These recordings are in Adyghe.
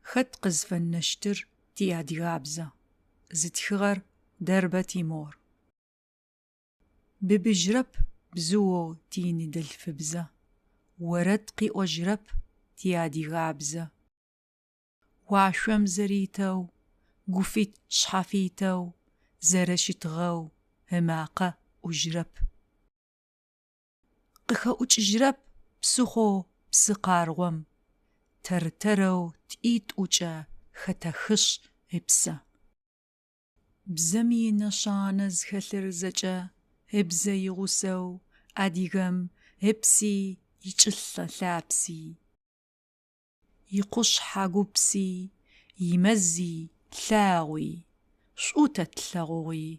Хэт къызфэнэщтыр тиадыгабзэ? Зытхыгъэр Дэрбэ Тимур. Быбыжьрэп бзыоу тиныдэлъфыбзэ, Орэд къыӏожьрэп тиадыгабзэ. Уашъом зэритэу, гуфит-шъхьафитэу Зэрэщытыгъэу ымакъэ ӏужьрэп. Къыхэӏукӏыжьрэп псыхъоу псы къаргъом, Тэр-тэрэу тӏитӏукӏэ хэтэхышъ ыпсэ. Бзэм инэшанэ зыхэлъыр зэкӏэ ыбзэ игъусэу адыгэм ыпси ичӏылъэ лъапси, икъушъхьэ гупси, имэзи лъагъуи шӏу тэ тлъэгъугъи.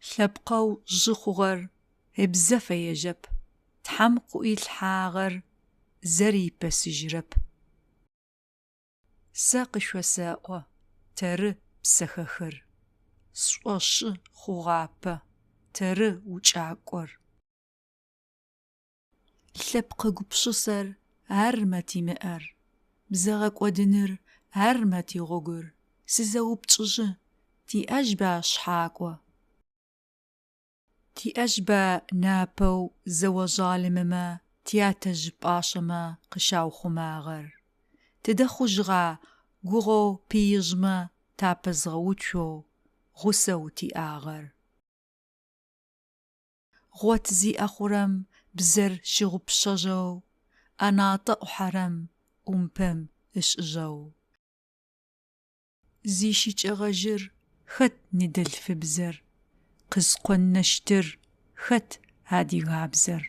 Лъэпкъэу жъы хъугъэр ыбзэ фэежьэп, Тхьэм къыӏуилъхьагъэр зэрипэсыжьрэп. Сэ къышъосэӏо, тэры псэхэхыр, Сшӏошъы хъугъапэ, тэры укӏакӏор. Лъэпкъ гупшысэр армэ тимыӏэр, Бзэ гъэкӏодыныр армэ тигъогур, Сызэупчӏыжьы, тиӏэжьба шъхьакӏо? Тиӏэжьба напэу зэо жъалымымэ тятэжъ пӏашъэмэ къыщаухъумагъэр? Тыдэ хъужьыгъа гугъэу пыижъмэ тапэзгъэуцоу гъусэу тиӏагъэр? Гъот зиӏэ хъурэм бзэр щыгъупшэжьэу, ӏэнатӏэ ӏухьэрэм ӏум-пэм ышӏыжьэу. Зищыкӏэгъэжьыр хэт ныдэлъфыбзэр, къызкъонэщтыр хэт адыгабзэр?